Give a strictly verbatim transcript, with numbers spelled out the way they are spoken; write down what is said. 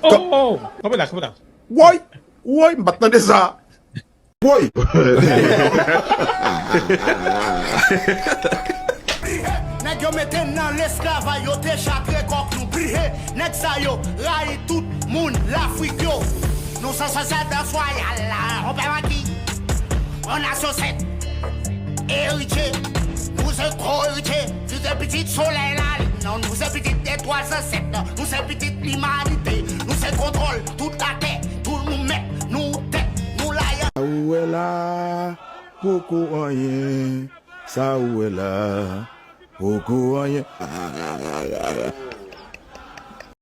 Oh, oh, kanpe la, kanpe la. Woy, woy, m pa t tande sa. Woy. Nèg yo mete n nan lesklavay, yo te chatre kòk nou pliye. Nèg sa yo rayi tout moun Lafrik yo. Nou se zansèt Danswayal la, on pè maki. On asosyèt eritye, nou se ko eritye. Nou se pitit solèy la, non, nou se pitit etwal zansèt. Nou se pitit limanite, nou se kontwòl tout latè. Tou nou mèt, nou tèt, nou layan. Sa ou wè la, poko anyen. Sa ou wè la, poko anyen.